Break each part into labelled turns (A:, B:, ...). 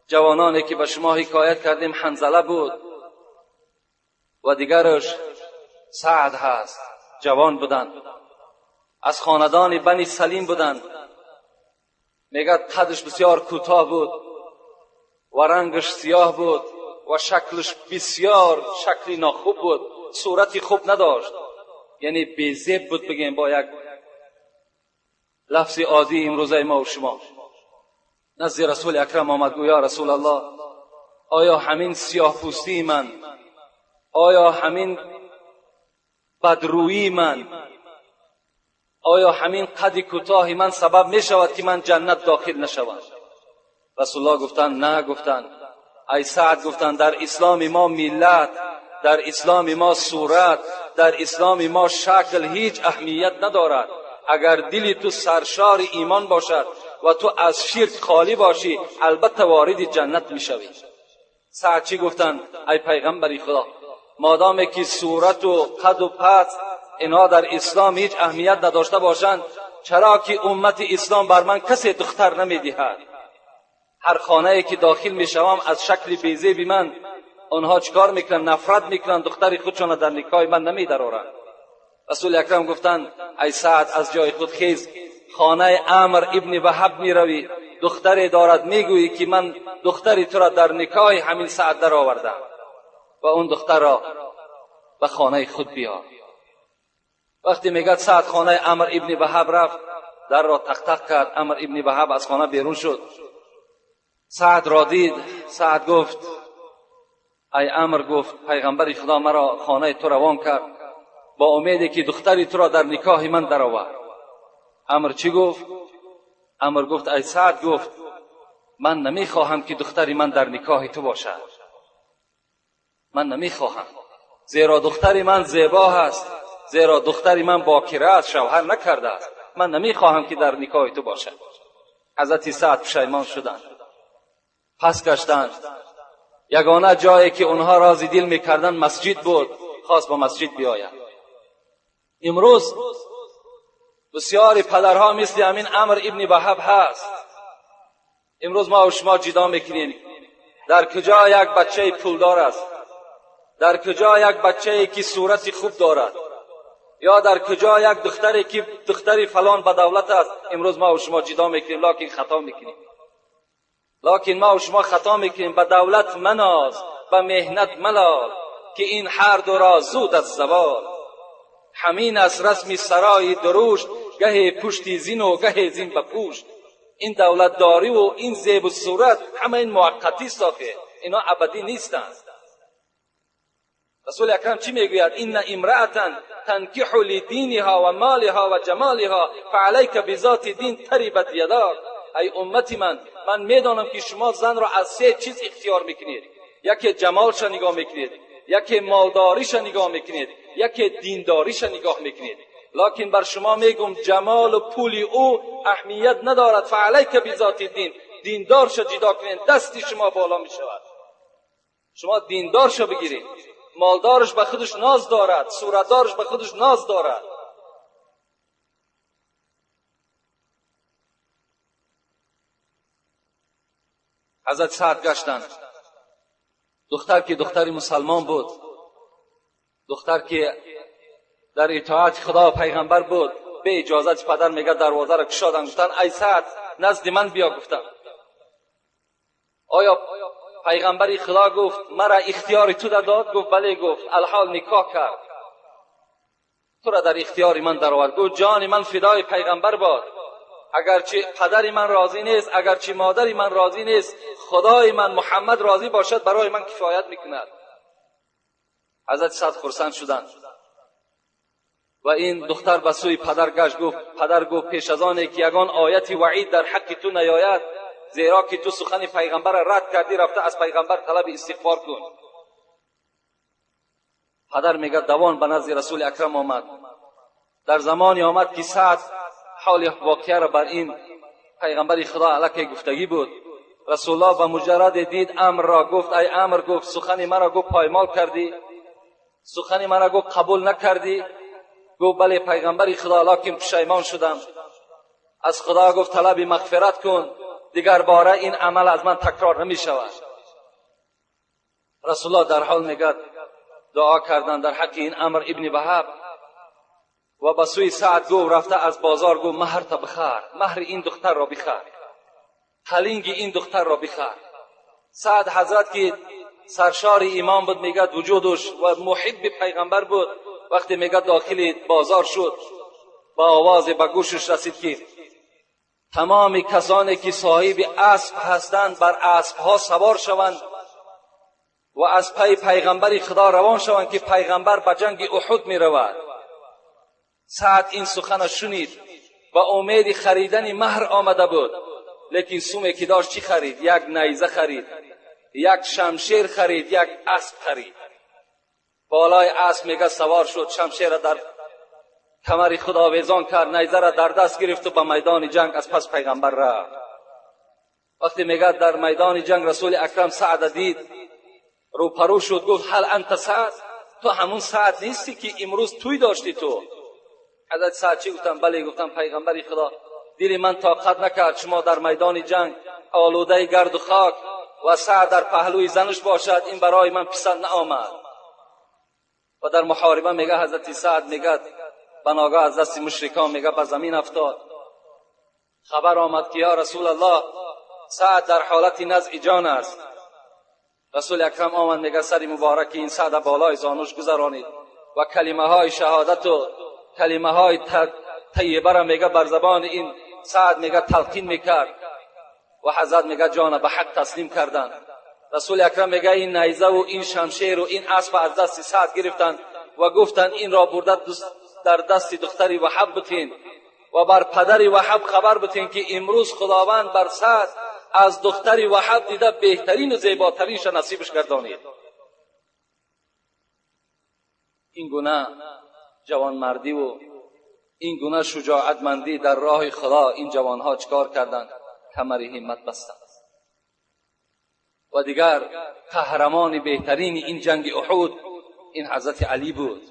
A: جوانانی که به شما حکایت کردیم حنظله بود و دیگرش سعد هست. جوان بودند، از خاندان بنی سلیم بودند. میگه قدش بسیار کوتاه بود و رنگش سیاه بود و شکلش بسیار شکلی ناخوب بود، صورتی خوب نداشت، یعنی بی‌زیب بود بگیم با یک لفظ عادی امروزه ما و شما. نزد رسول اکرم آمد، گویا یا رسول الله، آیا همین سیاه پوستی من، آیا همین بدرویی من، آیا همین قد کوتاه من سبب می شود که من جنت داخل نشوم؟ رسول الله گفتند نه. گفتند ای سعد، گفتند در اسلام ما ملت، در اسلام ما صورت، در اسلام ما شکل هیچ اهمیت ندارد. اگر دل تو سرشار ایمان باشد و تو از شرک خالی باشی، البته وارد جنت میشوی. سعد چی گفتند؟ ای پیغمبر خدا، مادامی که صورت و قد و پس اینها در اسلام هیچ اهمیت نداشته باشند، چرا که امت اسلام بر من کسی دختر نمیدهد؟ هر خانه ای که داخل میشوم از شکل بیزیب من آنها چیکار میکنن؟ نفرت میکنن، دختر خودشان در نکاح من نمیدرارند. رسول اکرم گفتند ای سعد، از جای خود خیز، خانه عمر ابن وهب میروی، دختری دارد، میگویی که من دختری تو را در نکاح همین سعد در آوردم و اون دختر را به خانه خود بیار. وقتی میگد سعد خانه عمر ابن وهب رفت، در را تق تق کرد، عمر ابن وهب از خانه بیرون شد. سعد را دید، سعد گفت ای عمر، گفت پیغمبر خدا مرا خانه تو روان کرد با امیدی که دختری تو را در نکاح من درآورد. عمر چی گفت؟ عمر گفت ای سعد، گفت من نمیخواهم که دختری من در نکاح تو باشد، من نمیخواهم، زیرا دختری من زیبا هست، زیرا دختری من باکره است، شوهر نکرده است، من نمیخواهم که در نکاح تو باشد. حضرت سعد پشیمان شدند، پس گشتند. یگانه جایی که اونها راضی دل میکردند مسجد بود، خواست با مسجد بیاید. امروز بسیاری پدرها مثل همین عمر ابن وهب هست. امروز ما و شما جدا میکنیم در کجا یک بچه پولدار است، در کجا یک بچه که صورت خوب دارد، یا در کجا یک دختری که دختری فلان به دولت است. امروز ما و شما جدا میکنیم، لکن خطا میکنیم. لکن ما و شما خطا میکنیم. به دولت مناز، به مهنت ملال، که این هر دو را زود از زوال. همین از رسم سرای دروشت، گه پشتی زین و گه زین به پشت. این دولت داری و این زیب و صورت همه این موقتی است، اینا ابدی نیستند. رسول اکرم چی میگوید؟ ان امرأة تنکح لدینها و مالها و جمالها فعلیک بذات دین تربت یداک. ای امت من، من میدانم که شما زن را از سه چیز اختیار میکنید. یکی جمالش نگاه میکنید، یکی مالداریش نگاه میکنید، یکی دینداریش نگاه میکنید. لکن بر شما میگم جمال و پول او اهمیت ندارد. فعلیک بذات دین، دیندارش جدا کنید، دست شما بالا میشود. شما دیندارش بگیرید، مالدارش به خودش ناز دارد، صورتدارش به خودش ناز دارد. حضرت سعد گشتند. دختر که دختری مسلمان بود، دختر که در اطاعت خدا و پیغمبر بود، به اجازت پدر میگه دروازه را گشادن، گفتن ای سعد نزد من بیا. گفتن آیا پیغمبر خدا گفت مرا اختیار تو داد؟ گفت بله. گفت الحال نکاح کرد، تو را در اختیار من درآورد. گفت جان من فدای پیغمبر باد، اگرچه پدر من راضی نیست، اگرچه مادر من راضی نیست، خدای من محمد راضی باشد برای من کفایت میکند. حضرت سعد خرسند شدند و این دختر به سوی پدر گشت. گفت پدر، گفت پیش از آن که یگان آیت وعید در حق تو نیاید، زیرا که تو سخن پیغمبر را رد کردی، رفته از پیغمبر طلب استغفار کن. پدر میگه دوان به نزد رسول اکرم آمد. در زمانی آمد که سعد حال واقعه را بر این پیغمبر خدا علیه گفتگی بود. رسول الله به مجرد دید امر را گفت ای امر، گفت سخن مرا گفت پایمال کردی، سخن مرا گفت قبول نکردی. گفت بله پیغمبر خدا، لکن پشیمان شدم. از خدا گفت طلب مغفرت کن. دیگر باره این عمل از من تکرار نمی شود. رسول الله در حال میگد دعا کردن در حق این عمرو ابن وهب و به سوی سعد گفت رفته از بازار گفت مهر تا بخر، مهر این دختر را بخر، قلینگ این دختر را بخر. سعد حضرت که سرشار ایمان بود میگد وجودش و محب پیغمبر بود، وقتی میگد داخل بازار شد با آواز به گوشش رسید که تمام کسانی که صاحب اسب هستند بر اسبها سوار شوند و از پی پیغمبر خدا روان شوند که پیغمبر به جنگ احد می رود. سعد این سخن شنید با امید خریدن مهر آمده بود، لیکن سومی که داشت چی خرید؟ یک نیزه خرید، یک شمشیر خرید، یک اسب خرید. بالای اسب میگه سوار شد، شمشیر را در کمر خود آویزان کرد، نیزه را در دست گرفت و به میدان جنگ از پس پیغمبر رفت. وقتی میگه در میدان جنگ رسول اکرم سعد دید، روپرو شد، گفت هل انت سعد؟ تو همون سعد نیستی که امروز توی داشتی تو؟ حضرت سعد چی گفتم؟ بله. گفتم پیغمبر خدا دل من طاقت نکرد شما در میدان جنگ آلوده گرد و خاک و سعد در پهلوی زنش باشد، این برای من پسند نآمد. و در محاربه میگه حضرت سعد میگه بناگاه از دست مشرکان میگه به زمین افتاد. خبر آمد که یا رسول الله سعد در حالت نزع جان است. رسول اکرم آمد میگه سر مبارک این سعد بالای زانوش گذرانید و کلمه های شهادت و کلمه های طیبه را میگه بر زبان این سعد میگه تلقین میکرد و حضرت میگه جان به حق تسلیم کردند. رسول اکرم میگه این نیزه و این شمشیر و این اسب از دست سعد گرفتند و گفتند این را برده در دست دختری وهب بتین و بر پدر وهب خبر بتین که امروز خداوند بر سعد از دختری وهب دیده بهترین و زیباترینش نصیبش گردانید. این گونه جوانمردی و این گونه شجاعتمندی در راه خدا این جوانها چکار کردند؟ کمر همت بستند. و دیگر قهرمان بهترین این جنگ احد این حضرت علی بود.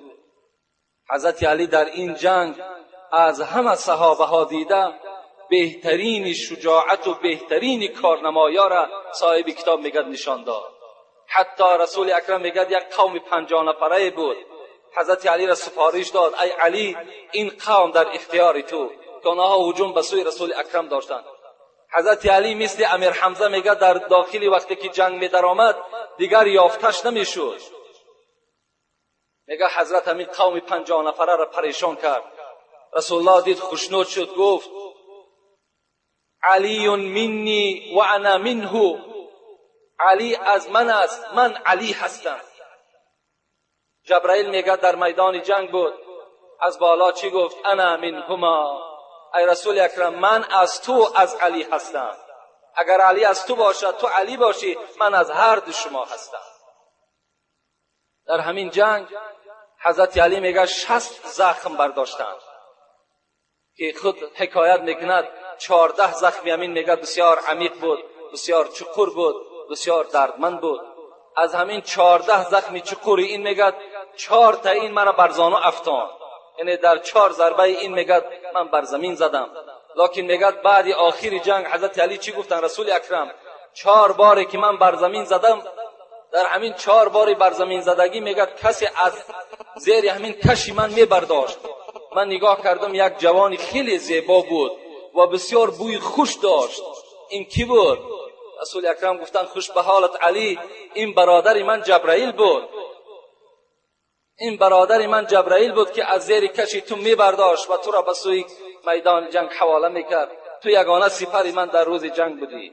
A: حضرت علی در این جنگ از همه صحابه ها دیده بهترین شجاعت و بهترین کارنمایی را صاحب کتاب میگد نشان داد. حتی رسول اکرم میگد یک قوم 50 نفره بود، حضرت علی را سفارش داد ای علی این قوم در اختیار تو، که آنها هجوم به سوی رسول اکرم داشتند. حضرت علی مثل امیر حمزه میگه در داخلی وقتی که جنگ می درآمد دیگر یافتش نمیشد. میگه حضرت همین قوم 50 نفره را پریشان کرد. رسول الله دید خوشنود شد، گفت علی منی و انا منه، علی از من است، من علی هستم. جبرائیل میگه در میدان جنگ بود، از بالا چی گفت؟ انا منهما، ای رسول اکرم من از تو از علی هستم، اگر علی از تو باشد تو علی باشی، من از هر دو شما هستم. در همین جنگ حضرت علی میگه 60 زخم برداشتند که خود حکایت میکند 14 زخم یمین میگه بسیار عمیق بود، بسیار چقور بود، بسیار دردمند بود. از همین 14 زخم چقوری این میگه 4 تا این مرا بر زانو افتان، یعنی در 4 ضربه این میگه من بر زمین زدم. لکن میگه بعد آخر جنگ حضرت علی چی گفتن؟ رسول اکرم 4 باری که من بر زمین زدم، در همین 4 باری بر زمین زدگی میگه کسی از زیر همین کشی من میبرداشت. من نگاه کردم یک جوانی خیلی زیبا بود و بسیار بوی خوش داشت. این کی بود؟ رسول اکرم گفتن خوش به حالت علی، این برادر من جبرائیل بود، این برادر من جبرائیل بود که از زیر کشی تو میبرداشت و تو را به سوی میدان جنگ حواله میکرد، تو یگانه سپر من در روز جنگ بودی.